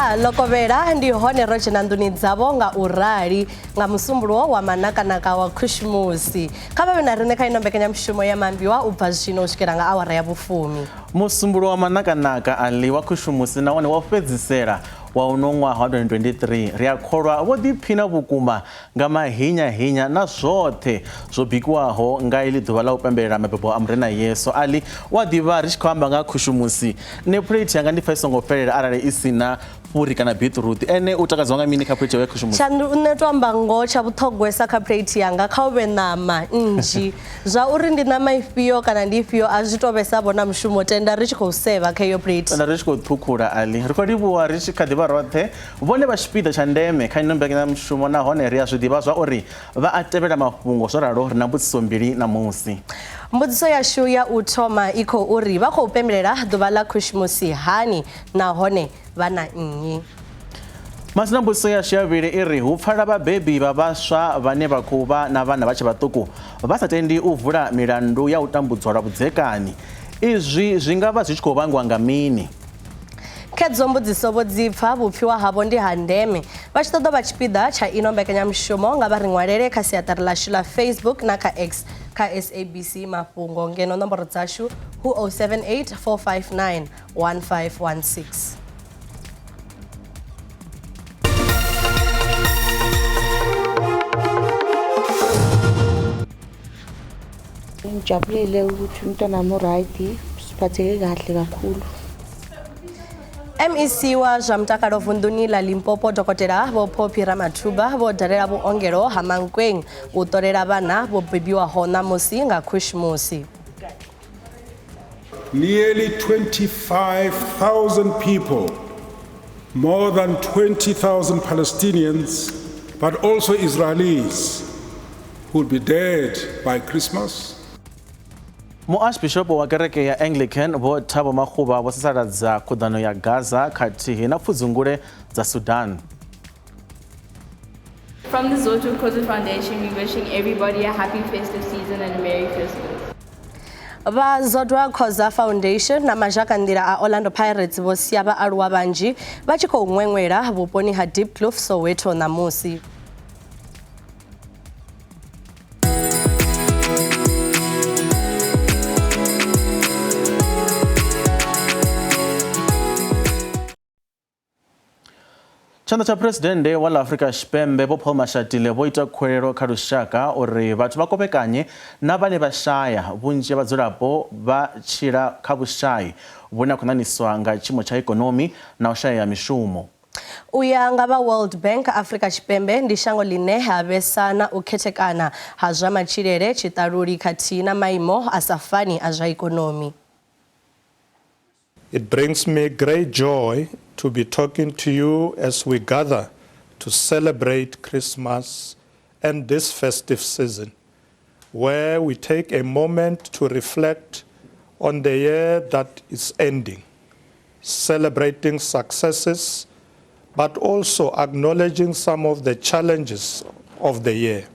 Ya ḽo kovhela ndi hone ro dzhena nḓuni dzavho nga u rali nga Musumbuluwo wa manakanaka wa Khushumusi. Kha vha vhe na riṋe kha ino mbekanyamushumo ya Maambiwa u bva zwino u swikela nga awara ya vhufumi. Musumbuluwo wa manakanaka a ḽiwa Khushumusi nahone wa u fhedzisela wa uno ṅwaha wa 2023. Ri a kholwa vho ḓiphina vhukuma nga mahinyahinya na zwoṱhe zwo bikiwaho nga iḽi ḓuvha ḽa u pembelela mabebo a Murena Yesu. Ali, u a ḓivha ri tshi khou amba nga Khushumusi, nṋe phuleithi yanga ndi pfa i songo fhelela arali i si na fhuri kana biṱiruṱi. Ene u takadzwa nga mini kha phuleithi yawe ya Khushumusi? Tsha nṋe to amba ngoho tsha vhuṱhogwesa kha phuleithi yanga kha u vhe ṋama nnzhi. Zwa uri ndi ṋama ifhio kana ndi ifhio a zwi to vhesa vho na mushumo tenda ri tshi khou sevha kha iyo phuleithi. Tenda ri tshi khou ṱhukhula Ali. Ri khou livhuwa ri tshi kha ḓi vha roṱhe. Vhone vha tshipiḓa tsha ndeme kha ino mbekanyamushumo nahone ri a zwi ḓivha zwa uri vha a tevhela mafhungo, zwo ralo ri na mbudziso mbili ṋamusi. Mbudziso yashu ya u thoma i khou uri vha khou pembelela ḓuvha ḽa Khushumusi hani nahone vha na nnyi? Masina mbudziso yashu ya vhuvhili i ri hu pfala vhabebi vha vhaswa vhane vha khou vha na vhana vha tshe vhaṱuku vha sa tendi u vula milandu ya u tambudzwa lwa vhudzekani. Izwi zwi nga vha zwi tshi khou vhangwa nga mini? Khedzo mbudziso vho dzi pfa, vhupfiwa havho ndi ha ndeme. Vha tshi ṱoḓa vha tshipiḓa tsha ino mbekanyamushumo nga vha ri ṅwalele kha siaṱari ḽashu ḽa Facebook na kha X kha SABC Mafhungo ngeno nomboro dzashu hu 078 459 1516. Ngijabulile ukuthi umntwanami u-right, siphatheke kahle kakhulu. MEC wa zwa mutakalo vunḓuni ḽa Limpopo Dokotela Vho Phophi Ramathuba vho dalela vhuongelo ha Mankweng u ṱolela vhana vho bebiwaho ṋamusi nga Khushmusi. Nearly 25,000 people, more than 20,000 Palestinians, but also Israelis, who will be dead by Christmas. Muarchbishop wa kereke ya Anglican Vho Thabo Makgoba vho sasaladza khuḓano ya Gaza khathihi na pfudzungule dza Sudan. From the Zodwa Khoza Foundation, we're wishing everybody a happy festive season and a Merry Christmas. Vha Zodwa Khoza Foundation na mazhakanḓila a Orlando Pirates vho sia vhaaluwa vhanzhi vha tshi khou ṅweṅwela vhuponi ha Diepkloof, Soweto ṋamusi. Tshanḓa tsha Phresidennde wa ḽa Afrika Tshipembe Vho Paul Mashatile vho ita khuwelelo kha lushaka uri vhathu vha kovhekanye na vhane vha shaya. Vhunzhi ha vhadzulapo vha tshila kha vhushai vhune ha khou ṋaṋiswa nga tshiimo tsha ikonomi na u shayea mishumo. U ya nga vha World Bank, Afrika Tshipembe ndi shango ḽine ha vhesa na u khethekana ha zwa matshilele, tshiṱaluli khathihi na maimo a sa fani a zwa ikonomi. It brings me great joy to be talking to you as we gather to celebrate Christmas and this festive season, where we take a moment to reflect on the year that is ending, celebrating successes, but also acknowledging some of the challenges of the year.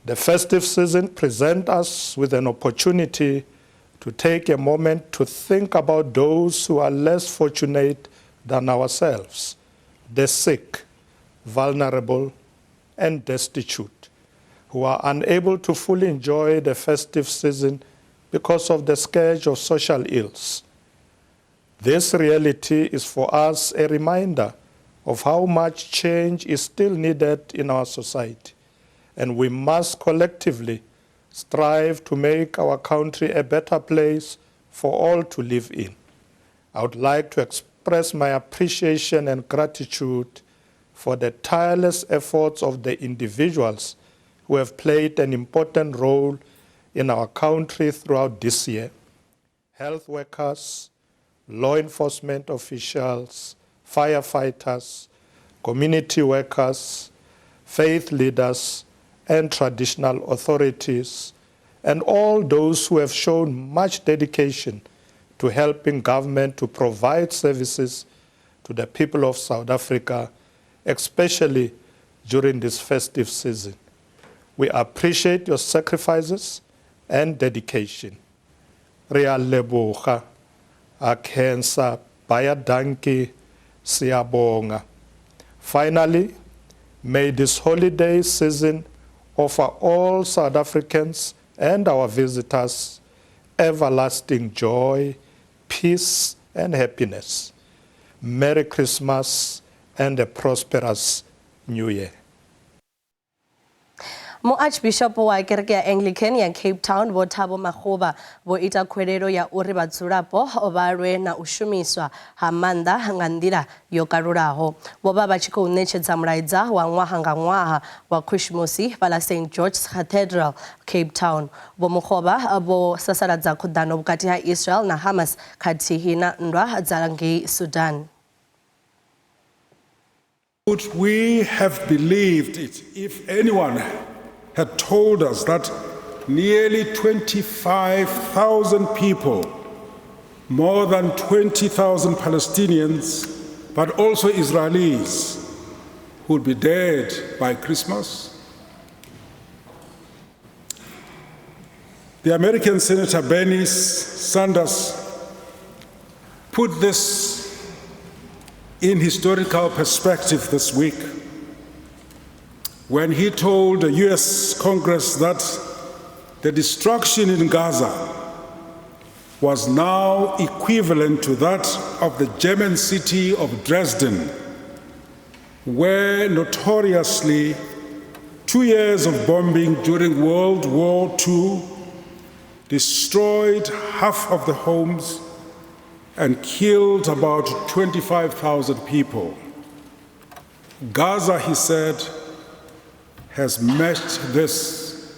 The festive season presents us with an opportunity to take a moment to think about those who are less fortunate than ourselves, the sick, vulnerable, and destitute, who are unable to fully enjoy the festive season because of the scourge of social ills. This reality is for us a reminder of how much change is still needed in our society, and we must collectively strive to make our country a better place for all to live in. I would like to express my appreciation and gratitude for the tireless efforts of the individuals who have played an important role in our country throughout this year: health workers, law enforcement officials, firefighters, community workers, faith leaders, and traditional authorities, and all those who have shown much dedication to helping government to provide services to the people of South Africa, especially during this festive season. We appreciate your sacrifices and dedication. Re a leboga, a khensa, baie dankie. Siyabonga. Finally, may this holiday season offer all South Africans and our visitors everlasting joy, peace, and happiness. Merry Christmas and a prosperous New Year. Muarchbishop wa kereke ya Anglican ya Cape Town Vho Thabo Makgoba vho ita khuwelelo ya uri vhadzulapo vha lwe na u shumiswa ha maanḓa nga nḓila yo kalulaho. Vho vha vha tshi khou ṋetshedza mulaedza wa ṅwaha nga ṅwaha wa Khushumusi fhaḽa St George's Cathedral, Cape Town. Vho Makgoba vho sasaladza khuḓano vhukati ha Israel na Hamas khathihi na nndwa dza ngei Sudan. Would we have believed it if anyone had told us that nearly 25,000 people, more than 20,000 Palestinians, but also Israelis, would be dead by Christmas? The American Senator Bernie Sanders put this in historical perspective this week when he told the US Congress that the destruction in Gaza was now equivalent to that of the German city of Dresden, where notoriously 2 years of bombing during World War II destroyed half of the homes and killed about 25,000 people. Gaza, he said, has matched this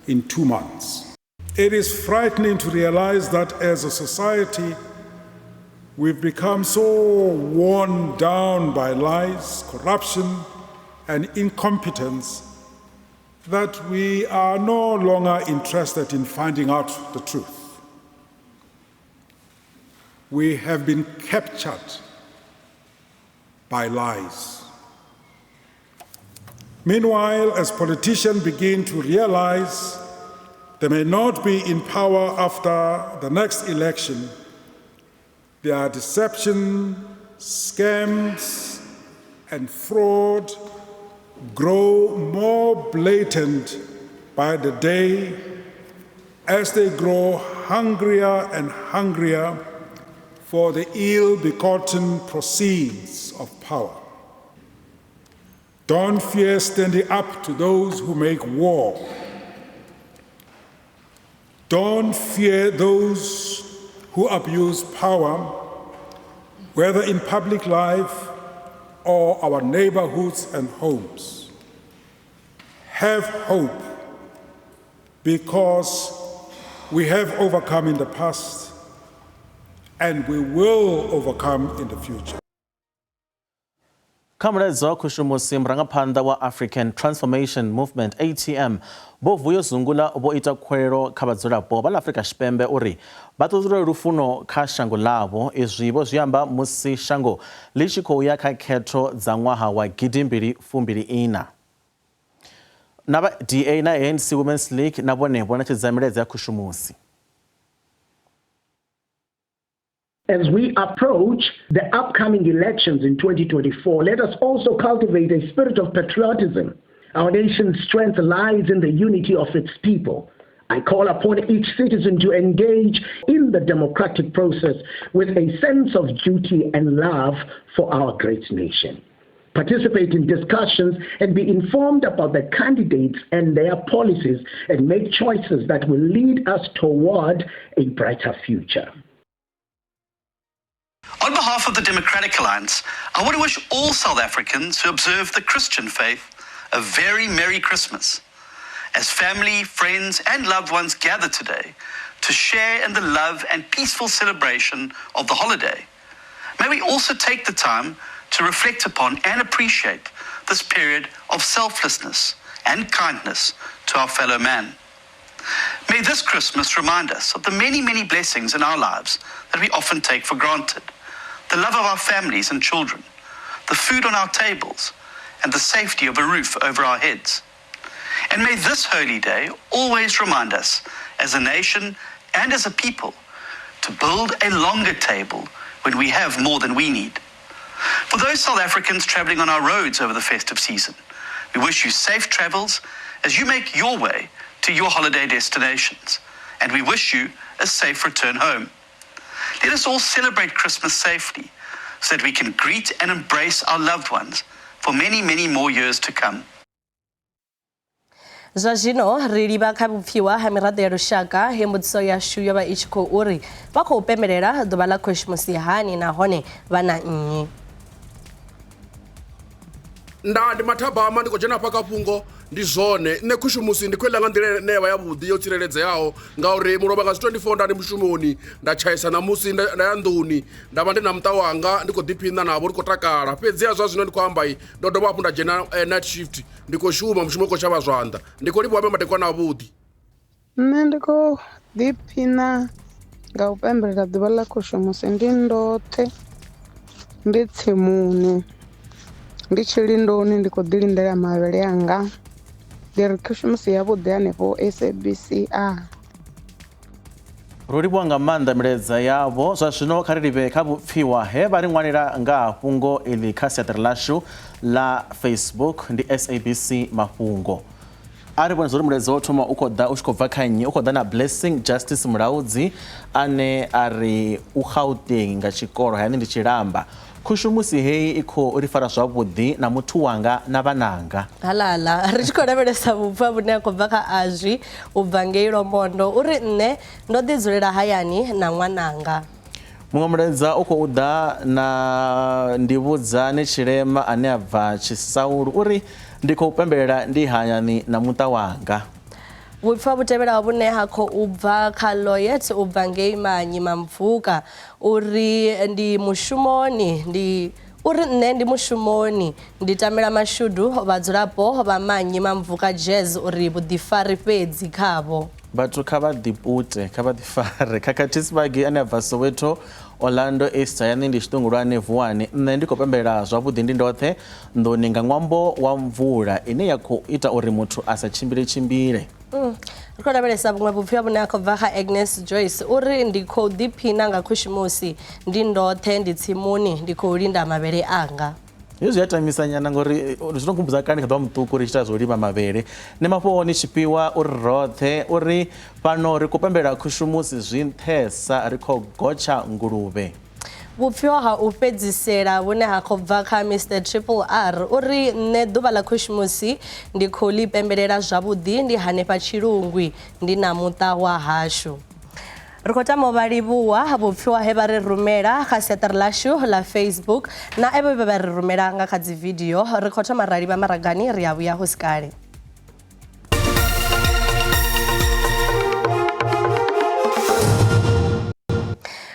in 2 months. It is frightening to realize that as a society, we've become so worn down by lies, corruption, and incompetence that we are no longer interested in finding out the truth. We have been captured by lies. Meanwhile, as politicians begin to realize they may not be in power after the next election, their deception, scams, and fraud grow more blatant by the day as they grow hungrier and hungrier for the ill begotten proceeds of power. Don't fear standing up to those who make war. Don't fear those who abuse power, whether in public life or our neighborhoods and homes. Have hope because we have overcome in the past and we will overcome in the future. Kha mulaedza wa khushumusi, murangaphanḓa wa African Transformation Movement, ATM, Vho Vuyo Zungula vho ita khuwelelo kha vhadzulapo vha ḽa Afrika Tshipembe uri vha ṱuṱule lufuno kha shango ḽavho. Izwi vho zwi amba musi shango ḽi tshi khou ya kha khetho dza ṅwaha wa 2024. Na vha DA na ANC Women's League na vhone vho ṋetshedza milaedza ya khushumusi. As we approach the upcoming elections in 2024, let us also cultivate a spirit of patriotism. Our nation's strength lies in the unity of its people. I call upon each citizen to engage in the democratic process with a sense of duty and love for our great nation. Participate in discussions and be informed about the candidates and their policies and make choices that will lead us toward a brighter future. On behalf of the Democratic Alliance, I want to wish all South Africans who observe the Christian faith a very Merry Christmas. As family, friends, and loved ones gather today to share in the love and peaceful celebration of the holiday, may we also take the time to reflect upon and appreciate this period of selflessness and kindness to our fellow man. May this Christmas remind us of the many, many blessings in our lives that we often take for granted: the love of our families and children, the food on our tables, and the safety of a roof over our heads. And may this holy day always remind us, as a nation and as a people, to build a longer table when we have more than we need. For those South Africans travelling on our roads over the festive season, we wish you safe travels as you make your way to your holiday destinations, and we wish you a safe return home. Let us all celebrate Christmas safely so that we can greet and embrace our loved ones for many, many more years to come. Zwa zwino ri livha kha vhupfiwa ha miraḓo ya lushaka he mbudziso yashu yo vha i tshi khou uri vha khou pembelela ḓuvha ḽa Khushumusi hani nahone vha na nnyi. Nda ndi mathabama ndi khou dzhena hafha kha fhungo ndi zwone nṋe khushumusi ndi khou iḽa nga nḓila ine yavha yavhuḓi yo tsireledzeaho ngauri mulovha nga zwi 24 nda ndi mushumoni nda tshaisa ṋamusi nda ya nḓuni nda vha ndi na muṱa wanga ndi khou ḓiphiṋa navho ndi khou takala fhedziha zwa zwino ndi khou amba ndo dovha hafhu nda dzhena night shift ndi khou shuma mushumo u khou shavha zwanḓa ndi khou livhuwa madekwana avhuḓi. Nṋe ndi khou ḓiphina nga u pembelela ḓuvha ḽa khushumusi ndi ndoṱhe ndi tsimuni ndi tshilindoni ndi khou ḓi lindela mavhele anga ndi ri khushumusi yavhuḓi hanefho SABC a. Ro livhuwa nga maanḓa milaedza yavho. Zwa zwino kha ri livhe kha vhupfiwa he vha ri ṅwalela nga ha fhungo iḽi kha siaṱari ḽashu ḽa Facebook ndi SABC Mafhungo. A ri vhone zwa uri mulaedza wo thoma u khou ḓa u tshi khou bva kha nnyi. U khou ḓa na Blessing Justice Mulaudzi ane a ri u Gauteng nga tshikolo hayani ndi Tshilamba. Khushumusi heyi i khou ri fara zwavhuḓi na muthu wanga na vhananga. Halala ri tshi khou lavhelesa vhupfa vhune a khou bva kha Azwi u bva ngei Lombondo uri nṋe ndo ḓi dzulela hayani na ṅwananga. Muṅwe mulaedza u khou ḓa na Ndivhudzane Tshilema ane a bva Tshisaulu uri ndi khou pembelela ndi hayani na muṱa wanga. Vhupfa vhu tevhelaho vhune ha khou bva kha Loyet u bva ngei Manyi Mamvuka uri ndi mushumoni ndi uri nṋe ndi mushumoni ndi tamela mashudu vhadzulapo vha Manyi Mamvuka Jazz uri vhuḓifari fhedzi khavho. Vhathu kha vha ḓipute kha vha ḓifare. Khakhathi Sibagi ane a bva Soweto Orlando East hayani ndi Tshiṱungulwane Vuwani. Nṋe ndi khou pembelela zwavhuḓi ndi ndoṱhe nḓuni nga ṅwambo wa mvula ine ya khou ita uri muthu a sa tshimbile tshimbile. Ri khou lavhelesa vhuṅwe vhupfiwa vhune ha khou bva kha Agnes Joyce uri ndi khou ḓiphina nga khushumusi ndi ndoṱhe ndi tsimuni ndi khou linda mavhele anga. Hezwi zwi a tamisa nyana ngori zwi no khumbudza kale kha ḓuvha muṱuku ri tshi ita zwo lima mavhele. Nṋe mafhungo ni tshifhiwa uri roṱhe uri fhano ri khou pembelela khushumusi zwi nṱhesa ri khou gotsha nguluvhe. Vhupfiwa ha u fhedzisela vhune ha khou bva kha Mr Triple R uri nṋe ḓuvha ḽa khushumusi ndi khou ḽi pembelela zwavhuḓi ndi hanefha Tshilungwi ndi na muṱa wa hashu. Ri khou tama u vha livhuwa vhupfiwa he vha ri rumela kha siaṱari ḽashu ḽa Facebook na evho vhe vha ri rumela nga kha dzi video. Ri khou thoma ra livha maragani ri a vhuya hu si kale.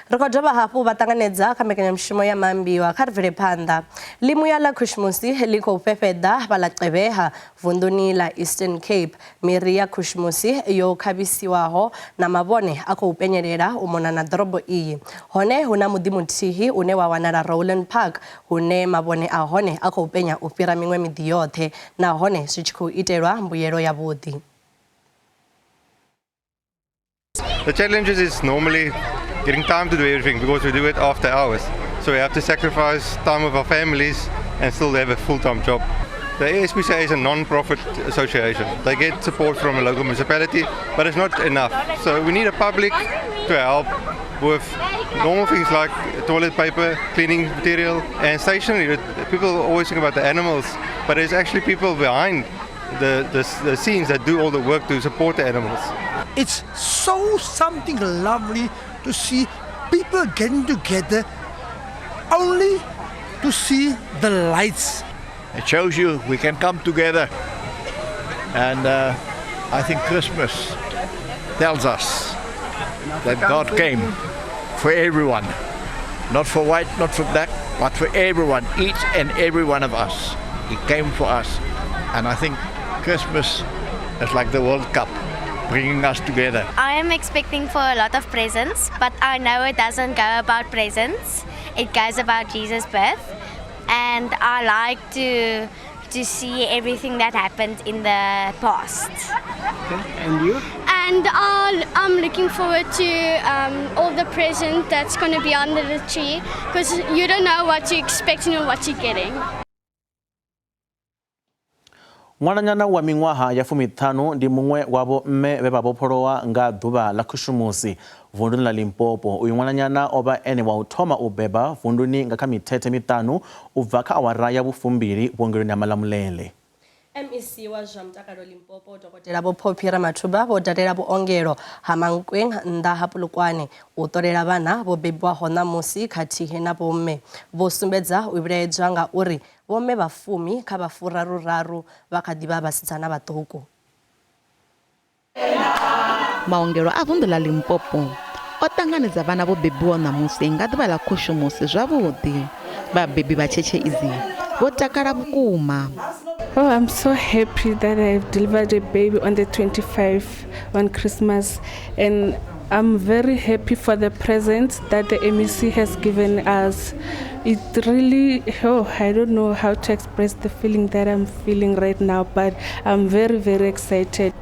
Ri khou dovha hafhu vha ṱanganedza kha mbekanyamushumo ya Maambiwa. Kha ri bvele phanḓa. Ḽimuya ḽa Khushumusi ḽi khou fhefheḓa fhaḽa Gqeberha vunḓuni ḽa Eastern Cape. Miri ya Khushumusi yo khavhisiwaho na mavhone a khou penyelela u mona na ḓorobo iyi. Hone hu na muḓi muthihi une wa wanala Rowland Park hune mavhone a hone a khou penya u fhira miṅwe miḓi yoṱhe nahone zwi tshi khou itelwa mbuyelo yavhuḓi. The challenges is normally getting time to do everything because we do it after hours. So we have to sacrifice time with our families and still have a full-time job. The ASPCA is a non-profit association. They get support from a local municipality, but it's not enough. So we need a public to help with normal things like toilet paper, cleaning material, and stationery. People always think about the animals, but there's actually people behind the scenes that do all the work to support the animals. It's so something lovely to see people getting together only to see the lights. It shows you we can come together, and I think Christmas tells us that God came for everyone, not for white, not for black, but for everyone, each and every one of us. He came for us, and I think Christmas is like the World Cup, bringing us together. I am expecting for a lot of presents, but I know it doesn't go about presents. It goes about Jesus' birth. And I like to see everything that happened in the past. Okay. And you? And I'm looking forward to all the present that's going to be under the tree because you don't know what you're expecting or what you're getting. Ṅwananyana wa miṅwaha ya fumiṱhanu ndi muṅwe wa vho mme vhe vha vhofholowa nga ḓuvha ḽa Khushumusi vunduni ḽa Limpopo. Uyu ṅwananyana o vha ene wa u thoma u beba vunduni nga kha mithethe miṱanu u bva kha awara ya vhufumbili vhuongeloni ha Malamulele. MEC wa zwa mutakalo Limpopo Dokotela Vho Phophi Ramathuba vho dalela vhuongelo ha Mankweng nnḓa ha Polokwane u ṱolela vhana vho bebiwaho ṋamusi khathihi na vhomme. Vho sumbedza u vhilaedzwa nga uri vhomme vha fumi kha vha furaru-raru vha kha ḓi vha vhasidzana vhaṱuku. Maongelo a vunḓu ḽa Limpopo o ṱanganedza vhana vho bebiwaho ṋamusi nga ḓuvha ḽa khushumusi zwavhuḓi. Vhabebi vha tshetshe idzi vho takala vhukuma. Oh, I'm so happy that I've delivered a baby on the 25 on Christmas and I'm very happy for the present that the MEC has given us. It really, oh, I don't know how to express the feeling that I'm feeling right now, but I'm very, very excited.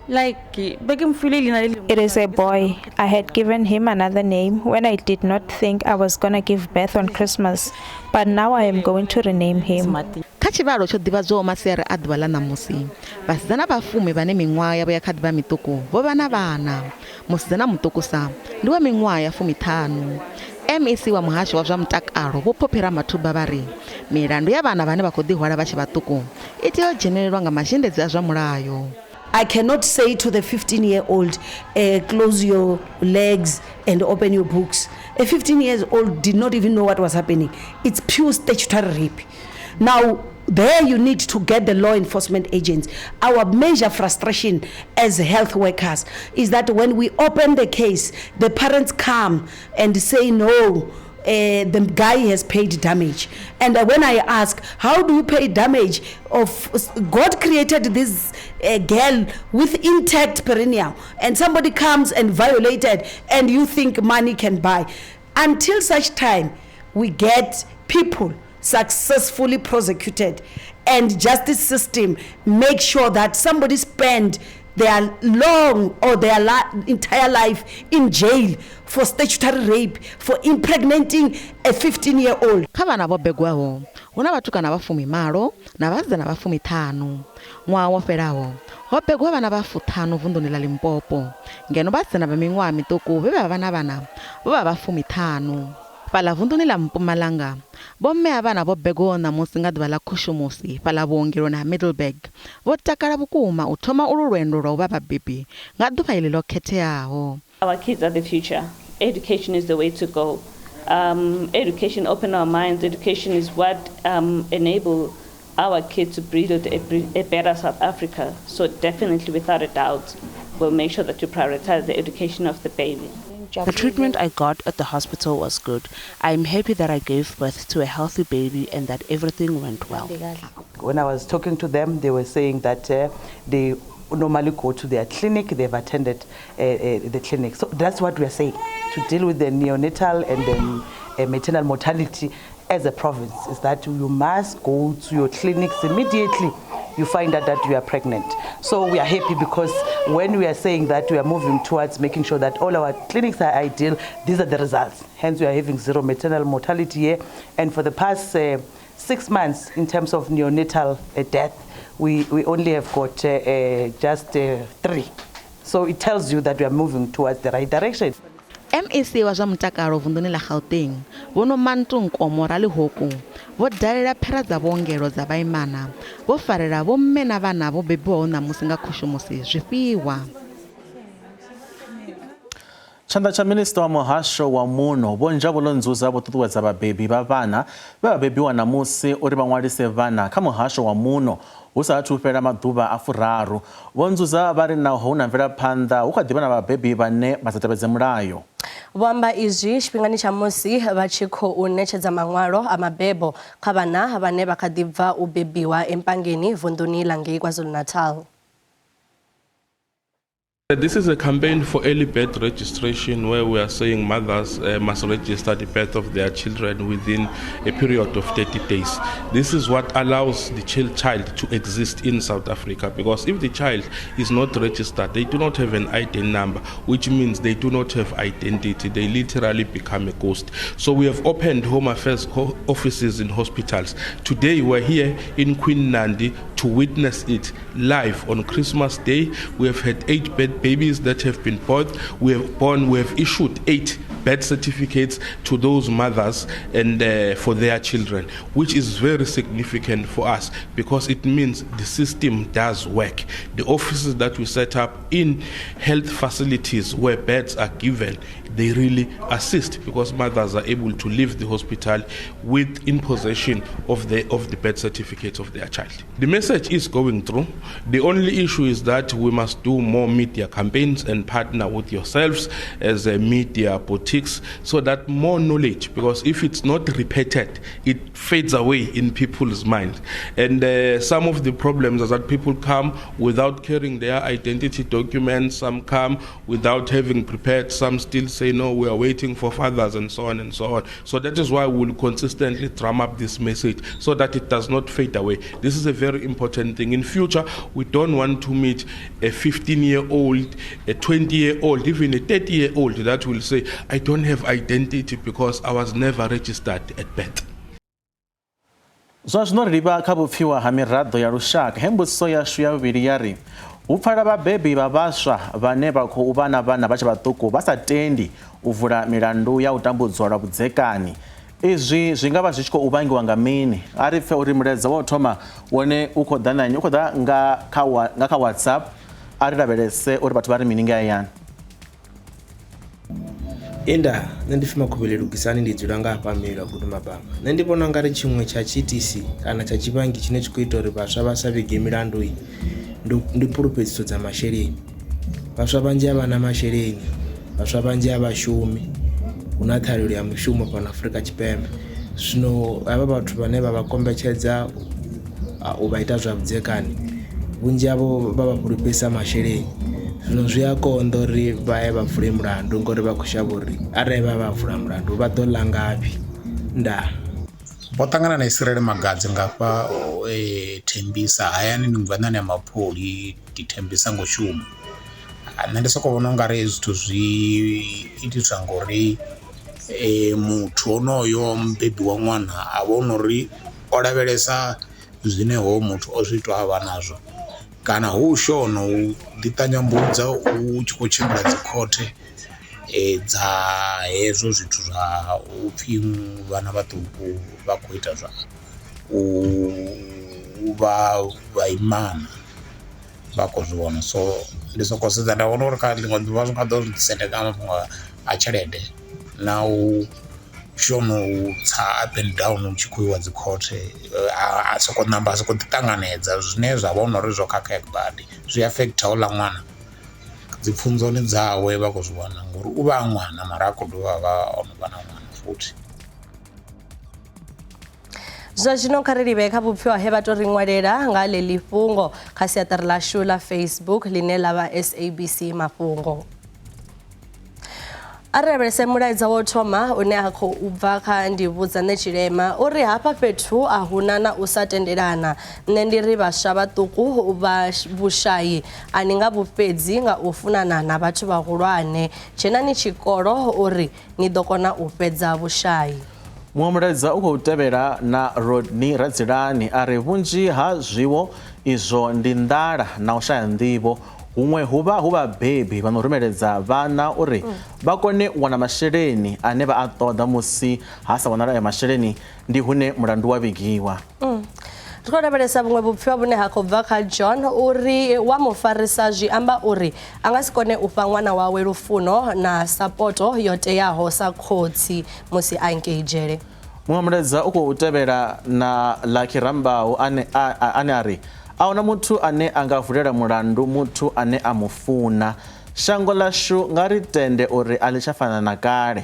Like, it is a boy. I had given him another name when I did not think I was gonna give birth on Christmas, but now I am going to rename him. Kha tshivhalo tsho ḓivhadzwaho masiari a ḓuvha ḽa ṋamusi, vhasidzana vha fumi vhane miṅwaha yavho ya kha ḓi vha miṱuku vho vha na vhana. Musidzana muṱukusa ndi wa miṅwaha ya fumiṱhanu. MEC wa muhasho wa zwa mutakalo Vho Phophi Ramathuba vha ri milandu ya vhana vhane vha khou ḓihwala vha tshe vhaṱuku i tea u dzhenelelwa nga mazhendedzi a zwa mulayo. I cannot say to the 15 year old, close your legs and open your books. A 15 years old did not even know what was happening. It's pure statutory rape. Now, there you need to get the law enforcement agents. Our major frustration as health workers is that when we open the case, the parents come and say no. The guy has paid damage. And when I ask, how do you pay damage? Of God created this girl with intact perineum, and somebody comes and violated, and you think money can buy. Until such time we get people successfully prosecuted and justice system make sure that somebody spend their long or their entire life in jail for statutory rape, for impregnating a 15-year-old. Kha vhana vho begwaho hu na vhatukana vha fumimalo na vhasidzana vha fumiṱhanu. Ṅwaha wo fhelaho ho begwa vhana vha fuṱhanu vunḓuni ḽa Limpopo, ngeno vhasidzana vha miṅwaha miṱuku vhe vha vha na vhana vho vha vha fumiṱhanu. Fhaḽa vunḓuni ḽa Mpumalanga, vhomme a vhana vho begwaho ṋamusi nga ḓuvha ḽa khushumusi fhaḽa vhuongeloni ha Middelburg vho takala vhukuma u thoma ulu lwendo lwa u vha vhabebi nga ḓuvha iḽi ḽo khetheaho. Our kids are the future. Education is the way to go. Education open our minds. Education is what enable our kids to build a better South Africa. So definitely, without a doubt, we'll make sure that you prioritize the education of the baby. The treatment I got at the hospital was good. I'm happy that I gave birth to a healthy baby and that everything went well. When I was talking to them, they were saying that they normally go to their clinic, they've attended the clinic. So that's what we are saying, to deal with the neonatal and the maternal mortality as a province, is that you must go to your clinics immediately you find out that you are pregnant. So we are happy because when we are saying that we are moving towards making sure that all our clinics are ideal, these are the results. Hence we are having zero maternal mortality here. And for the past 6 months, in terms of neonatal death, we only have got just 3. So it tells you that we are moving towards the right direction. MEC wa zwa mutakalo vunḓuni ḽa Gauteng Vho Nomantu Nkomo Ralehoko vho dalela phera dza vhuongelo dza vhaimana vho farela vho mme na vhana vho bebiwaho ṋamusi nga khushumusi zwifhiwa. Tshanḓa tsha minista wa muhasho wa muno Vho Njabulo Nzuza vho ṱuṱuwedza vhabebi vha vhana vhe vha bebiwa ṋamusi uri vha ṅwalise vhana kha muhasho wa muno hu sa athu fhela maḓuvha a 30. Vho Nzuza vha ri naho hu na mvelaphanḓa hu kha ḓi vha na vhabebi vhane vha sa tevhedze mulayo. Vho amba izwi tshifhingani tsha musi vha tshi khou ṋetshedza maṅwalo a mabebo kha vhana vhane vha kha ḓi bva u bebiwa Empangeni vunḓuni ḽa ngei KwaZulu-Natal. This is a campaign for early birth registration where we are saying mothers must register the birth of their children within a period of 30 days. This is what allows the child to exist in South Africa, because if the child is not registered, they do not have an ID number, which means they do not have identity. They literally become a ghost. So we have opened Home Affairs offices in hospitals. Today we're here in Queen Nandi to witness it live on Christmas Day. We have had 8 babies that have been born. We have issued 8 birth certificates to those mothers and for their children, which is very significant for us because it means the system does work. The offices that we set up in health facilities where beds are given, they really assist because mothers are able to leave the hospital with in possession of the birth certificates of their child. The message is going through. The only issue is that we must do more media campaigns and partner with yourselves as a media boutiques so that more knowledge, because if it's not repeated, it fades away in people's minds. And some of the problems are that people come without carrying their identity documents, some come without having prepared, some still say, no, we are waiting for fathers, and so on and so on. So that is why we will consistently drum up this message so that it does not fade away. This is a very important thing. In future, we don't want to meet a 15-year-old, a 20-year-old, even a 30-year-old that will say, I don't have identity because I was never registered at birth. Zwa zwino ri livha kha vhupfiwa ha miraḓo ya lushaka. He mbudziso yashu ya vhuvhili ya ri hu pfala vhabebi vha vhaswa vhane vha khou vha na vhana vha tshe vhaṱuku vha sa tendi u vula milandu ya u tambudzwa lwa vhudzekani. Izwi zwi nga vha zwi tshi khou vhangiwa nga mini? A ri pfe uri mulaedza wa u thoma wone u khou ḓa na nnyi, u khou ḓa nga kha WhatsApp. A ri lavhelese uri vhathu vha ri mini nga hayani. Inda, nṋe ndi pfi Makhuvhele Lugisani, ndi dzula nga hafha Mila Gudumabama. Nṋe ndi vhona ungari tshiṅwe tsha tshiitisi kana tsha tshivhangi tshine tshi khou ita uri vhaswa vha sa vhige milandu ndi phulufhedziso dza masheleni. Vhaswa vhanzhi a vha na masheleni, vhaswa vhanzhi a vha shumi, hu na ṱhahelelo ya mishumo fhano Afrika Tshipembe. Zwino havha vhathu vhane vha vha kombetshedza u vha ita zwa vhudzekani, vhunzhi havho vha vha fhulufhedzisa masheleni. Zwino zwi a konḓa uri vha ye vha vule mulandu ngori vha khou shavha uri arali vha vha vula mulandu vha ḓo ḽa ngafhi. Ndaa. Vho ṱangana na Israel Magadzi ngafha Thembisa hayani ndi ngwanani ya Mapholi ndi Thembisa ngo shuma. Nṋe ndi soko vhona ungari zwithu zwi itiswa ngori muthu onoyo mubebi wa ṅwana a vha ono uri o lavhelesa zwine hoyo muthu o zwi itwa a vha nazwo, kana hu shona u ḓi ṱanyambudza u tshi khou tshimbila dzi khothe dza hezwo zwithu zwa upfhi vhana vhaṱuku vha khou ita zwa u vha vhaimana vha khou zwi vhona. So ndi soko sedza nda vhona uri kha ḽiṅwe ḓuvha zwi nga ḓo sendeka mafhungo a tshelede na u shona u tsa up and down u tshi khou iwa dzi khothe, a soko namba a soko ḓi ṱanganedza zwine zwa vha uri zwo khakhea badi, zwi affect houḽa ṅwana dzi pfunzoni dzawe vha khou zwi vhona ngori u vha a ṅwana mara a khou dovha vha ono vha na ṅwana futhi. Zwa zwino kha ri livhe kha vhupfiwa he vha to ri ṅwalela nga ḽeḽi fhungo kha siaṱari ḽashu ḽa Facebook ḽine ḽa vha SABC Mafhungo. A ri lavhelese mulaedza wo thoma une a khou bva kha Ndivhudza Nṋe Tshilema uri hafha fhethu a huna na u sa tendelana. Nṋe ndi ri vhaswa vhaṱuku vha vhushayi a ni nga vhufhedzi nga u funana na vhathu vhahulwane. Dzhenani tshikolo uri ni ḓo kona u fhedza vhushayi. Muṅwe mulaedza u khou tevhela na Rodney Radzilani a ri vhunzhi ha zwiwo izwo ndi nḓala na u shaya nḓivho. Huṅwe hu vha hu vhabebi vha no rumeledza vhana uri vha kone u wana masheleni ane vha a ṱoḓa, musi ha sa wanala ayo masheleni ndi hune mulandu wa vhigiwa. Ri khou lavhelesa vhuṅwe vhupfiwa vhune ha khou bva kha John uri wa mufarisa zwi amba uri a nga si kone u fha ṅwana wawe lufuno na sapoto yo teaho sa khotsi musi a ngei dzhele. Muṅwe mulaedza u khou tevhela na Lucky Rambau ane a ri a huna muthu ane a nga vulela mulandu muthu ane a mu funa. Shango ḽashu nga ri tende uri a ḽi tsha fana na kale.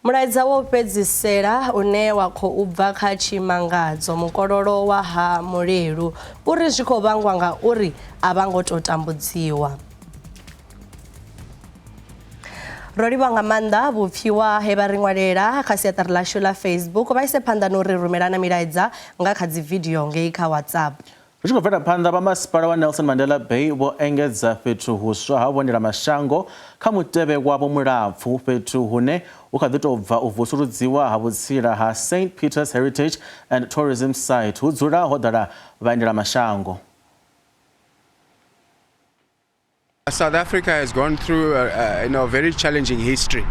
Mulaedza wo fhedzisela une wa khou bva kha Tshimangadzo mukololo wa ha Mulelu uri zwi khou vhangwa nga uri a vha ngo tou tambudziwa. Ro livhuwa nga maanḓa vhupfiwa he vha ri ṅwalela kha siaṱari ḽashu ḽa Facebook. Vha ise phanḓa na uri rumela na milaedza nga kha dzividio ngei kha WhatsApp. Ri tshi khou bvela phanḓa, vha masipala wa Nelson Mandela Bay vho engedza fhethu huswa ha vhuendelamashango kha mutevhe wavho mulapfu, fhethu hune hu kha ḓi tou bva u vusuludziwa ha vhutsila ha St Peter's Heritage and Tourism Site hu dzula ho ḓala vhaendelamashango. South Africa has gone through a very challenging history,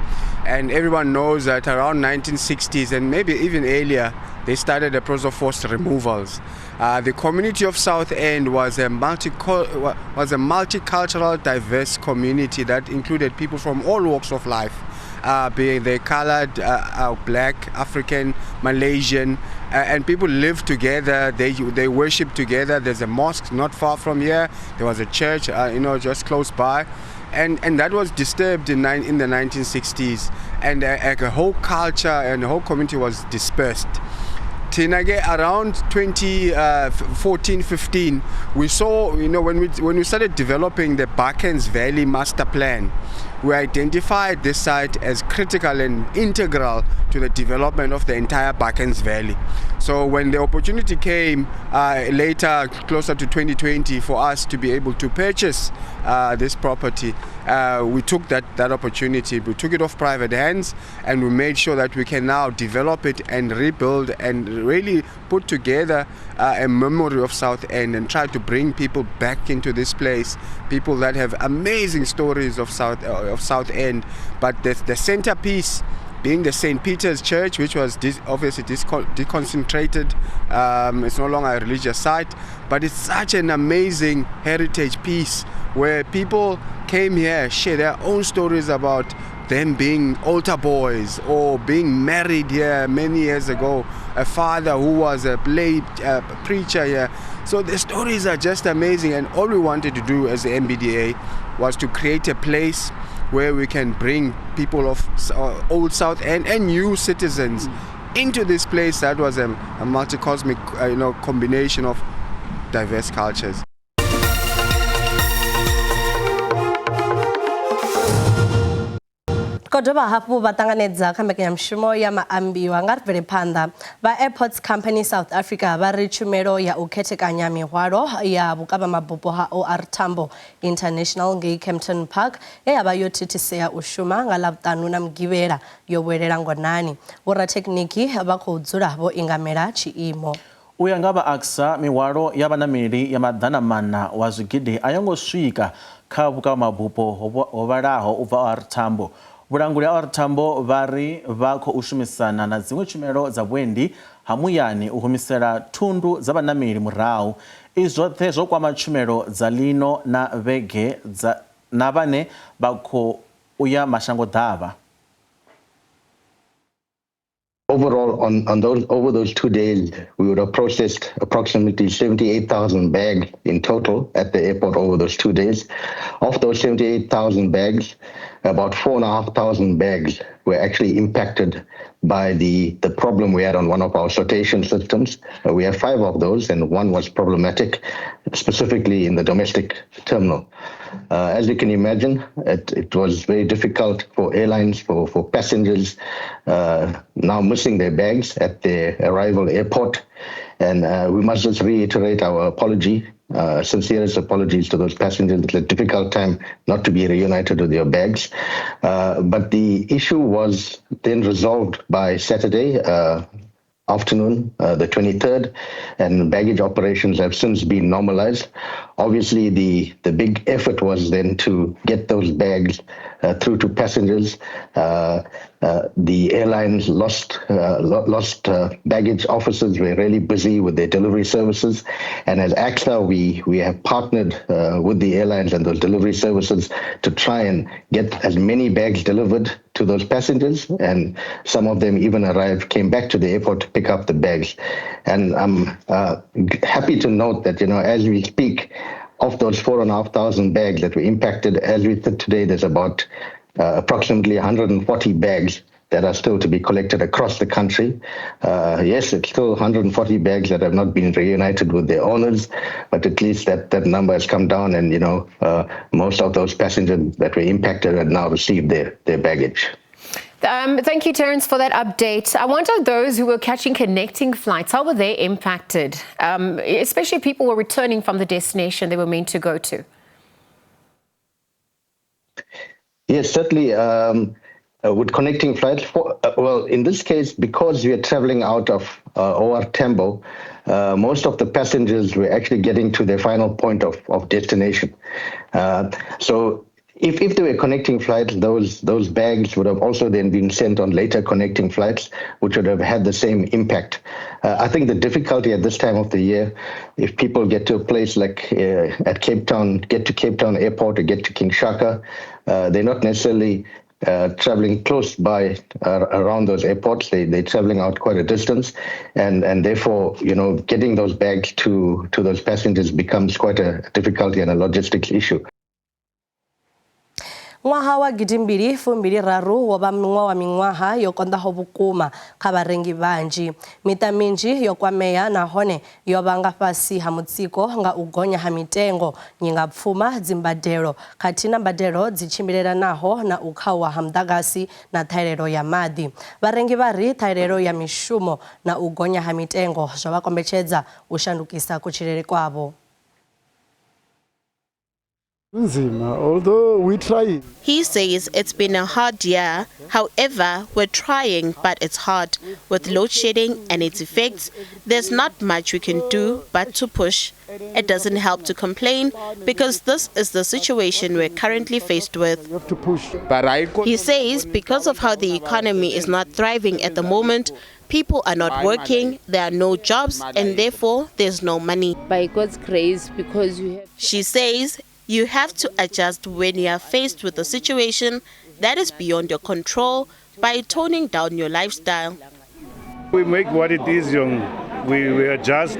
and everyone knows that around 1960s and maybe even earlier, they started a process of forced removals. The community of South End was a multicultural, diverse community that included people from all walks of life, being they colored, black, African, Malaysian, and people lived together. They worship together. There's a mosque not far from here. There was a church, just close by, and that was disturbed in the 1960s, and a whole culture and the whole community was dispersed. Tinage, around 2014-15, we saw, when we started developing the Baakens Valley Master Plan, we identified this site as critical and integral to the development of the entire Baakens Valley. So when the opportunity came later, closer to 2020, for us to be able to purchase this property, we took that opportunity. We took it off private hands, and we made sure that we can now develop it and rebuild and really put together a memory of South End and try to bring people back into this place, people that have amazing stories of South End. But the centerpiece being the St. Peter's Church, which was obviously deconcentrated. It's no longer a religious site, but it's such an amazing heritage piece where people came here, share their own stories about them being altar boys or being married here many years ago, a father who was a lay preacher here. So the stories are just amazing, and all we wanted to do as the MBDA was to create a place where we can bring people of old South End and new citizens into this place that was a multicosmic combination of diverse cultures. Ko dovha hafhu vha ṱanganedza kha mbekanyamushumo ya maambiwa nga ri bvele phanḓa. Vha Airports Company South Africa vha ri tshumelo ya u khethekanya mihwalo ya vhukavhamabupo ha OR Tambo International ngei Kempton Park ye ya vha yo thithisea u shuma nga Ḽavhuṱanu na Mugivhela yo vhuelela ngonani. Vhorathekhiniki vha khou dzula vho ingamela tshiimo. U ya nga vha ACSA, mihwalo ya vhanameli ya 400 wa zwigidi a yo ngo swika kha vhukavhamabupo ho vhalaho u bva OR Tambo. Vhulanguli ha OR Tambo vha ri vha khou shumisana na dziṅwe tshumelo dza vhuendi ha muyani u humisela thundu dza vhanameli murahu. Izwi zwoṱhe zwo kwama tshumelo dza ḽino na vhege na vhane vha khou ya mashango ḓavha. Overall, over those 2 days, we would have processed approximately 78,000 bags in total at the airport over those 2 days. Of those 78,000 bags, about 4,500 bags were actually impacted by the problem we had on one of our sortation systems. We have 5 of those, and one was problematic, specifically in the domestic terminal. As you can imagine, it was very difficult for airlines, for passengers now missing their bags at their arrival airport. And we must just reiterate our apology, sincerest apologies to those passengers. It's a difficult time not to be reunited with your bags. But the issue was then resolved by Saturday afternoon, the 23rd, and baggage operations have since been normalized. Obviously, the big effort was then to get those bags through to passengers. The airlines lost baggage officers were really busy with their delivery services. And as ACSA, we have partnered with the airlines and those delivery services to try and get as many bags delivered to those passengers. And some of them even came back to the airport to pick up the bags. And I'm happy to note that, as we speak, of those 4,500 bags that were impacted, as we sit today, there's about approximately 140 bags that are still to be collected across the country. Yes, it's still 140 bags that have not been reunited with their owners, but at least that number has come down, and, most of those passengers that were impacted have now received their baggage. Thank you, Terence, for that update. I wonder those who were catching connecting flights, how were they impacted, especially if people were returning from the destination they were meant to go to? Yes, certainly. With connecting flights, in this case, because we are traveling out of OR Tambo, most of the passengers were actually getting to their final point of destination. So if they were connecting flights, those bags would have also then been sent on later connecting flights, which would have had the same impact. I think the difficulty at this time of the year, if people get to a place like at Cape Town, get to Cape Town Airport or get to King Shaka, they're not necessarily traveling close by around those airports. They're traveling out quite a distance, and therefore, getting those bags to those passengers becomes quite a difficulty and a logistics issue. Ṅwaha wa 2023 wo vha muṅwe wa miṅwaha yo konḓaho vhukuma kha vharengi vhanzhi. Miṱa minzhi yo kwamea nahone yo vha nga fhasi ha mutsiko nga u gonya ha mitengo, nyingapfuma, dzimbadelo khathihi na mbadelo dzi tshimbilelanaho na u khauwa ha muḓagasi na ṱhahelelo ya maḓi. Vharengi vha ri ṱhahelelo ya mishumo na u gonya ha mitengo zwo vha kombetshedza u shandukisa kutshilele kwavho. Although we try. He says it's been a hard year. However, we're trying, but it's hard. With load shedding and its effects, there's not much we can do but to push. It doesn't help to complain because this is the situation we're currently faced with. He says because of how the economy is not thriving at the moment, people are not working, there are no jobs, and therefore there's no money. By God's grace, because you have... She says you have to adjust when you are faced with a situation that is beyond your control by toning down your lifestyle. We make what it is, young. We adjust.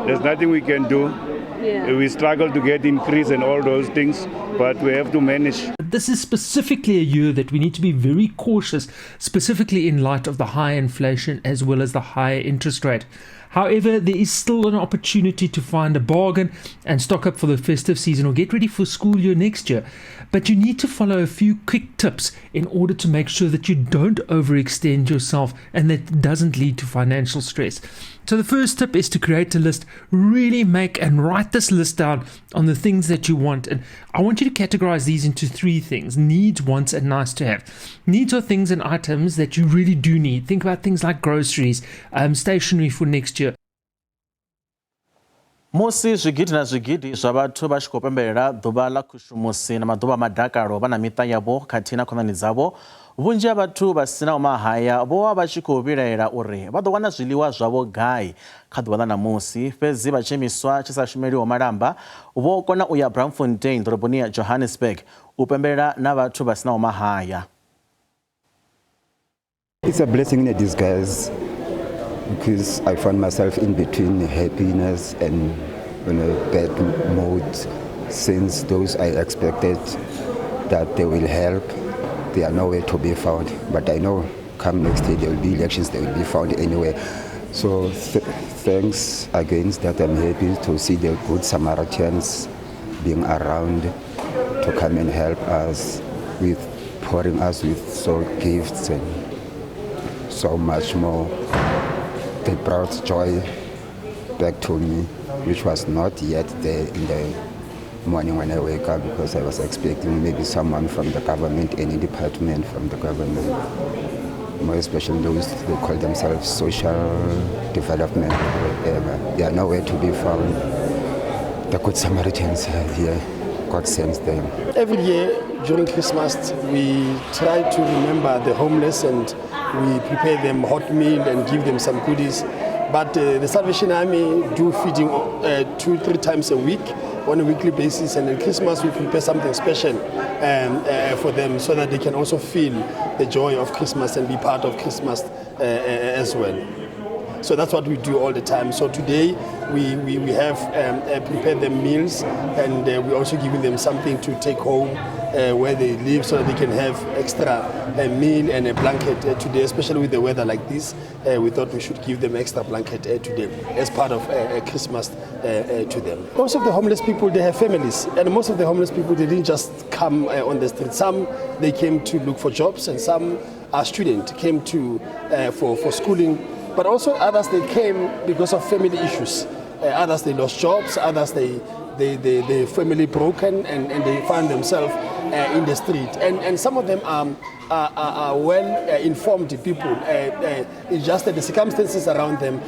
There's nothing we can do. Yeah. We struggle to get increase and all those things, but we have to manage. This is specifically a year that we need to be very cautious, specifically in light of the high inflation as well as the higher interest rate. However, there is still an opportunity to find a bargain and stock up for the festive season or get ready for school year next year. But you need to follow a few quick tips in order to make sure that you don't overextend yourself and that doesn't lead to financial stress. So the first tip is to create a list. Really make and write this list down on the things that you want. And I want you to categorize these into three things: needs, wants, and nice to have. Needs are things and items that you really do need. Think about things like groceries, stationery for next year. Musi zwigidi na zwigidi zwa vhathu vha tshi khou pembelela ḓuvha ḽa khushumusi na maḓuvha madakalo vha na miṱa yavho khathihi na khonani dzavho, vhunzhi ha vhathu vha sinaho mahaya vho vha vha tshi khou vhilaela uri vha ḓo wana zwiḽiwa zwavho gai kha ḓuvha ḽa ṋamusi. Fhedzi vha tshiimiswa tshi sa shumeliho malamba vho kona u ya Braamfontein ḓoroboni ya Johannesburg u pembelela na vhathu vha sinaho mahaya. It's a blessing in disguise, because I found myself in between happiness and bad mood, since those I expected that they will help, they are nowhere to be found. But I know come next year there will be elections, they will be found anyway. So thanks again that I'm happy to see the good Samaritans being around to come and help us with pouring us with so gifts and so much more. They brought joy back to me, which was not yet there in the morning when I wake up, because I was expecting maybe someone from the government, any department from the government, more especially those who call themselves social development or whatever. They are nowhere to be found. The Good Samaritans are here. God sends them. Every year during Christmas, we try to remember the homeless and we prepare them hot meal and give them some goodies. But the Salvation Army do feeding 2-3 times a week on a weekly basis, and at Christmas we prepare something special for them so that they can also feel the joy of Christmas and be part of Christmas as well. So that's what we do all the time. So today we, we, we have prepared them meals and we're also giving them something to take home where they live so that they can have extra meal and a blanket today, especially with the weather like this. We thought we should give them extra blanket today as part of Christmas to them. Most of the homeless people, they have families, and most of the homeless people, they didn't just come on the street. Some, they came to look for jobs, and some are students, came to for schooling, but also others, they came because of family issues. Others, they lost jobs, others, they they, family broken and, and they find themselves in the street. And, and some of them are, are, are well-informed people. It's just that the circumstances around them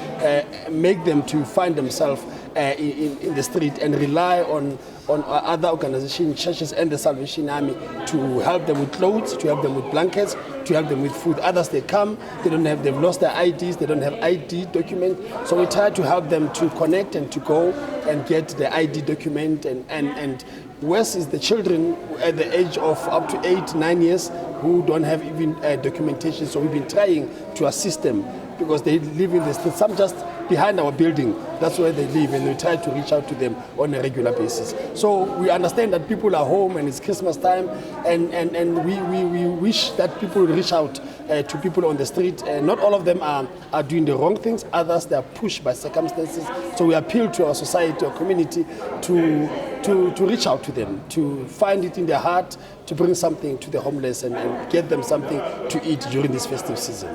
make them to find themselves in, in the street and rely on, on other organizations, churches and the Salvation Army to help them with clothes, to help them with blankets, to help them with food. Others, they come, they don't have, they've lost their IDs, they don't have ID document. So we try to help them to connect and to go and get the ID document. And, and, and worse is the children at the age of up to 8, 9 years who don't have even documentation. So we've been trying to assist them because they live in the street. Some just behind our building, that's where they live, and we try to reach out to them on a regular basis. So we understand that people are home and it's Christmas time, and, and, and we, we, we wish that people reach out to people on the street. Not all of them are, are doing the wrong things, others they are pushed by circumstances. So we appeal to our society, our community, to, to, to reach out to them, to find it in their heart, to bring something to the homeless and, and get them something to eat during this festive season.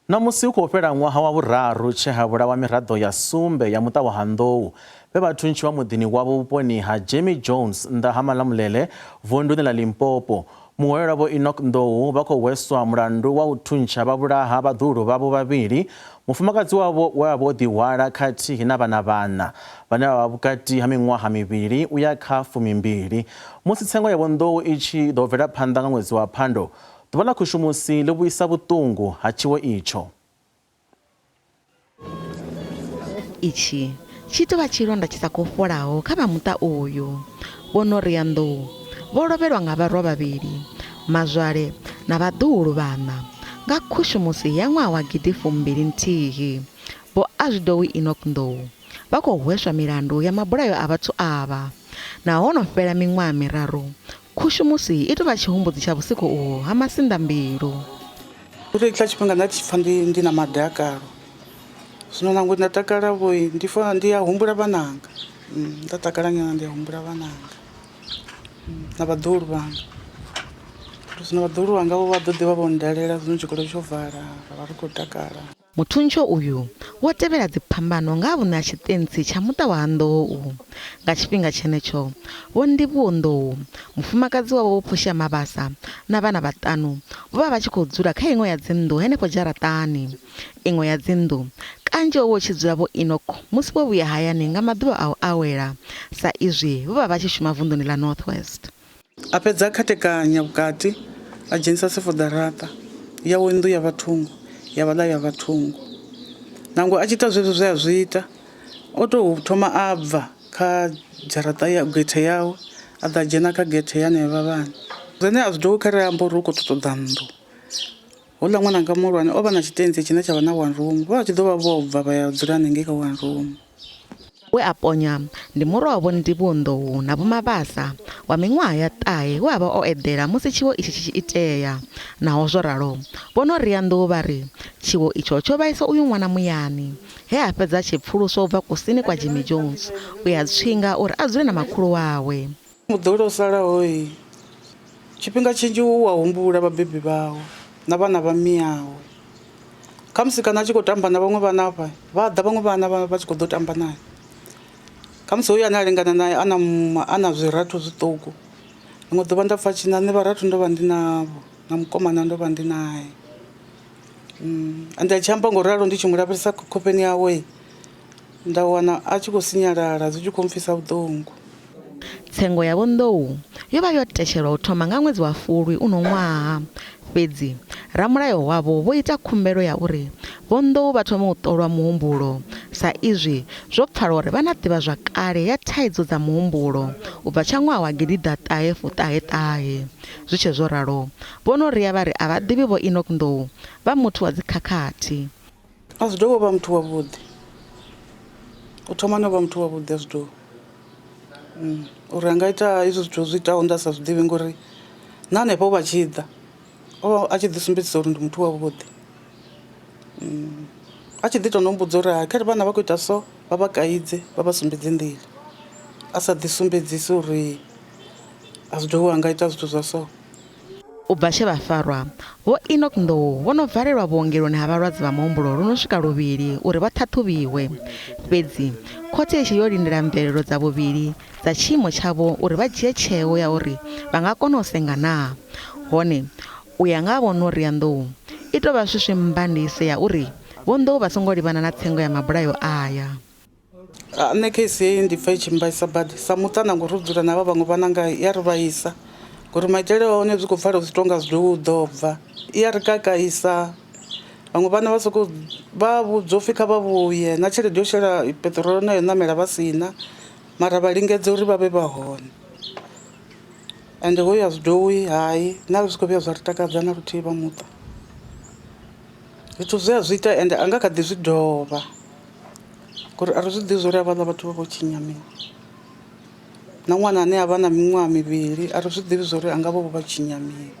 Ṋamusi hu khou fhela ṅwaha wa vhuraru tshe ha vhulawa miraḓo ya sumbe ya muṱa wa ha Nḓou vhe vha thuntshiwa muḓini wavho vhuponi ha Jamie Jones nnḓa ha Malamulele vunduni ḽa Limpopo. Muhwelelwa Vho Enoch Nḓou vha khou hweswa mulandu wa u thuntsha vha vhulaha vhaḓuhulu vhavho vhavhili, mufumakadzi wavho we a vha o ḓihwala khathihi na vhana vhaṋa vhane vha vha vhukati ha miṅwaha mivhili u ya kha fumimbili. Musi tsengo ya Vho Nḓou i tshi ḓo bvela phanḓa nga ṅwedzi wa Phando, Ḓuvha ḽa Khushumusi ḽi vhuisa vhuṱungu ha tshiwo itsho. Itshi tshi tou vha tshilonda tshi sa khou fholaho kha vha muṱa uyu. Vho Noria Nḓou vho lovhelwa nga vharwa vhavhili, mazwale na vhaḓuhulu vhaṋa nga Khushumusi ya ṅwaha wa gidi fumbili nthihi. Vho Azwidowi Enoch Nḓou vha khou hweswa milandu ya mabulayo a vhathu avha. Naho ho no fhela miṅwaha miraru, Khushumusi i tou vha tshihumbudzi tsha vhusiku uho ha masinḓambilu. Uri hetshiḽa tshifhinga nda tshi pfa ndi ndi na madakalo, zwino nangwe nda takala vho ndi fa ndi a humbula vhananga nda takala nyana ndi a humbula vhananga na vhaḓuhulu vhanga. Zwino vhaḓuhulu vhanga vho vha ḓo ḓivha vho ndalela zwino tshikolo tsho vala ra vha ri khou takala. Muthuntsho uyu wo tevhela dziphambano nga ha vhuṋe ha tshiṱentsi tsha muṱa wa ha Nḓou. Nga tshifhinga tshenetsho, Vho Ndivhuwo Nḓou, mufumakadzi wavho Vho Portia Mabasa na vhana vhaṱanu vho vha vha tshi khou dzula kha iṅwe ya dzinnḓu henefho dzharaṱani. Iṅwe ya dzinnḓu, kanzhi ho vha hu tshi dzula Vho Enoch musi vho vhuya hayani nga maḓuvha a u awela sa izwi vho vha vha tshi shuma vunḓuni ḽa North West. A fhedza a khathekanya vhukati, a dzhenisa sefoḓaraṱa yawe nnḓu ya vha thungo, ya vhaḽa ya vha thungo. Nangwe a tshi ita zwezwo zwe a zwi ita, o tou thoma a bva kha dzharaṱa ya gethe yawe, a ḓa a dzhena kha gethe ya henevha vhana. Zwine a zwi dovhi kha ri ambe uri u khou ṱoḓa nnḓu. Houḽa ṅwananga muhulwane o vha na tshitentsi tshine tsha vha na one room, vho vha tshi ḓo vha vho bva vha ya dzula hanengei kha one room. We a ponya ndi murwa wa Vho Ndivhuwo Nḓou na Vho Mabasa wa miṅwaha ya ṱahe we a vha o eḓela musi tshiwo itshi tshi tshi itea. Naho zwo ralo, Vho Noria Nḓou vha ri tshiwo itsho tsho vhaisa uyu ṅwana muyani he a fhedza a tshi pfuluswa u bva kusini kwa Jimmy Jones u ya Tswinga uri a dzule na makhulu wawe. Muḓolo o salaho Tshifhinga tshinzhi u a humbula vhabebi vhawe na vhana vha miawe. Khamusi kana a tshi khou tamba na vhaṅwe vhana hafha, vha ḓa vhaṅwe vhana vha tshi khou ḓo tamba nae. Khamusi hoyu ane a lingana nae a na a na zwirathu zwiṱuku. Ḽiṅwe ḓuvha nda pfa a tshi na nṋe vharathu ndo vha ndi navho na mukomana ndo vha ndi nae. Ende a tshi amba ngo ralo ndi tshi mu lavhelesa khofheni yawe nda wana a tshi khou sinyalala zwi tshi khou mpfisa vhuṱungu. Tsengo ya Vho Nḓou yo vha yo tetshelwa u thoma nga ṅwedzi wa Fulwi uno ṅwaha, fhedzi ramulayo wavho vho ita khumbelo ya uri Vho Nḓou vha thome u ṱolwa muhumbulo sa izwi zwo pfala uri vha na ḓivhazwakale ya thaidzo dza muhumbulo u bva tsha ṅwaha wa gidiḓa ṱahe fuṱahe ṱahe. Zwi tshe zwo ralo, Vho Noria vha ri a vha ḓivhi Vho Enock Nḓou vha muthu wa dzikhakhathi. A zwi dovha u vha muthu wavhuḓi u thoma no vha muthu wavhuḓi a zwi dovha uri a nga ita izwo zwithu zwi itaho nda sa zwi ḓivhi ngori na hanefho vha tshi ḓa o vha a tshi ḓi sumbedzisa uri ndi muthu wavhuḓi a tshi ḓi to no mbudza uri hai khari vhana vha khou ita so vha vha kaidze vha vha sumbedze nḓila a sa ḓi sumbedzisi uri a zwi dovhi a nga ita zwithu zwa so. U bva tshe vha farwa, Vho Enoch Ndou vho no valelwa vhuongeloni ha vhalwadze vha muhumbulo lu no swika luvhili uri vha ṱhaṱhuvhiwe. Fhedzi, khothe i tshe yo lindela mvelelo dza vhuvhili dza tshiimo tshavho uri vha dzhie tsheo ya uri vha nga kona u senga naa. Hone, u ya nga ha Vho Noria Ndou, i tou vha swiswi mmbandise ya uri Vho Ndou vha songo livhana na tsengo ya mabulayo aya. Nṋe case heyi ndi pfha i tshi mmbaisa badi sa muṱa nangwe ro dzula na havha vhaṅwe vhananga i ya ri vhaisa ngori maitele a hone zwi khou pfala zwi tonga zwi ḓo bva i ya ri kakaisa vhaṅwe vhana vha soko vha vhudzwa upfhi kha vha vhuye na tshelede yo shela peṱirolo na yo ṋamela vha si na mara vha lingedza uri vha vhe vha hone ende hoyu a zwi dowi hayi na zwi khou vhuya zwa ri takadza na luthihi vha muṱa zwithu zwe a zwi ita ende a nga kha ḓi zwi dovha. Ngori a ri zwi ḓivhi zwa uri havhaḽa vhathu vha vho tshinya mini na ṅwana ane a vha na miṅwaha mivhili a ri zwi ḓivhi zwa uri a nga vha vho vha tshinya mini.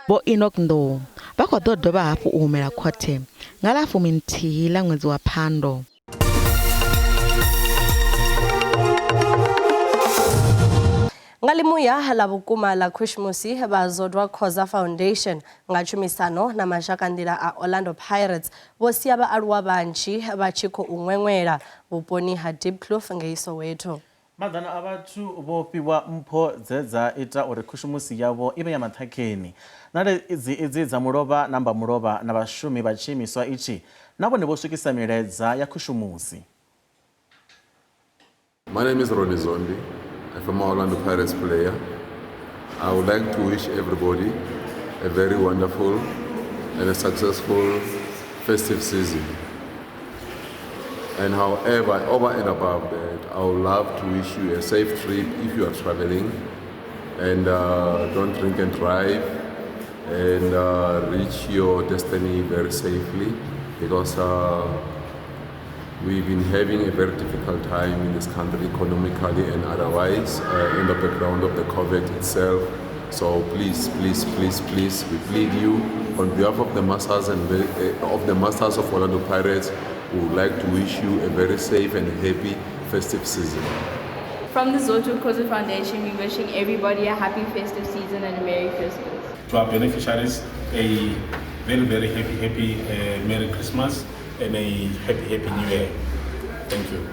Vho Enoch Ndou vha khou ḓo dovha hafhu u humela khothe nga ḽa 11 ḽa ṅwedzi wa Phando. Nga ḽimuya ḽa vhukuma ḽa Khushmusi, vha Zodwa Khoza Foundation nga tshumisano na mazhakanḓila a Orlando Pirates vho sia vhaaluwa vhanzhi vha tshi khou ṅweṅwela vhuponi ha Diepkloof ngei Soweto. Maḓana a vhathu vho fhiwa mpho dze dza ita uri khushumusi yavho i vhe ya maṱhakheni. Ṋaledzi idzi dza mulovha na mbamulovha na vhashumi vha tshiimiswa itshi na vhone vho swikisa milaedza ya khushumusi. My name is Ronnie Zondi, a former Orlando Pirates player. I would like to wish everybody a very wonderful and a successful festive season. And however, over and above that, I would love to wish you a safe trip if you are traveling. And uh, don't drink and drive and uh, reach your destiny very safely because uh, we've been having a very difficult time in this country economically and otherwise uh, in the background of the COVID itself. So please, please, please, please, we plead you on behalf of the masters and the, uh, of the masters of Orlando Pirates, we would like to wish you a very safe and happy festive season. From the Zoto Kozo Foundation, we're wishing everybody a happy festive season and a Merry Christmas. To our beneficiaries, a very, very happy, happy uh, Merry Christmas and a happy, happy New Year. Thank you.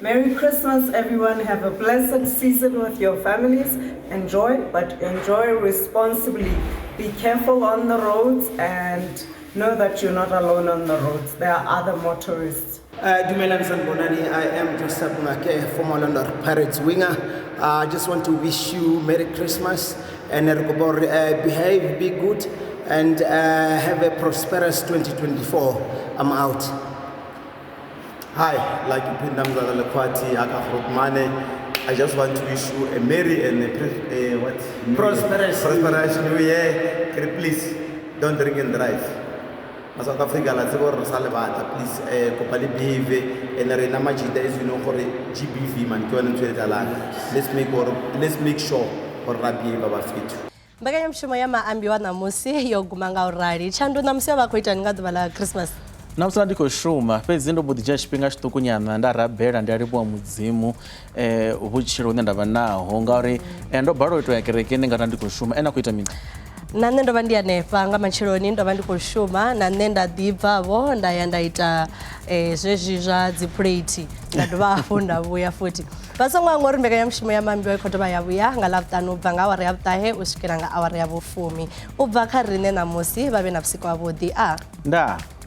Merry Christmas, everyone. Have a blessed season with your families. Enjoy, but enjoy responsibly. Be careful on the roads and know that you're not alone on the roads. There are other motorists. Uh, Dumelang Sanbonani, I am Joseph Ngake, former London Pirates winger. I uh, just want to wish you Merry Christmas and uh, behave, be good, and uh, have a prosperous 2024. I'm out. Hi, like Pindamzala Lekwati, Aka I just want to wish you a merry and a, a what? Prosperous. Prosperous New Year. Please don't drink and drive. Ma South Africa la tseba gore re sa le batla please eh kopa le behave and rena majida as you know gore GBV man ke yone ntho e tlalang let's make gore let's make sure gore ra behave bafethu Mbekanyamushumo ya maambiwa ṋamusi yo guma nga u rali. Tshandu ṋamusi vha khou itani nga ḓuvha ḽa Christmas? Na musi ndi khou shuma fhedzi ndo mbo ḓi dzhia tshifhinga tshiṱuku nyana nda rabela ndi a livhuwa mudzimu eh, vhutshilo hune nda vha naho ngauri eh, ndo balelwa u tou ya kerekeni ngauri ndi khou shuma ene a khou ita mini Na nṋe ndo vha ndi hanefha nga matsheloni ndo vha ndi khou shuma na nṋe nda ḓi bvavho nda ya nda ita eh, zwezwi zwa dzi phuleithi nda dovha hafhu nda vhuya futhi. Vha songo hangwa uri mbekanyamushumo ya maambiwa i khou dovha ya vhuya nga Ḽavhuṱanu u bva nga awara ya vhuṱahe u swikela nga awara ya vhufumi. U bva kha riṋe ṋamusi vha vhe na vhusiku havhuḓi. A. Ndaa.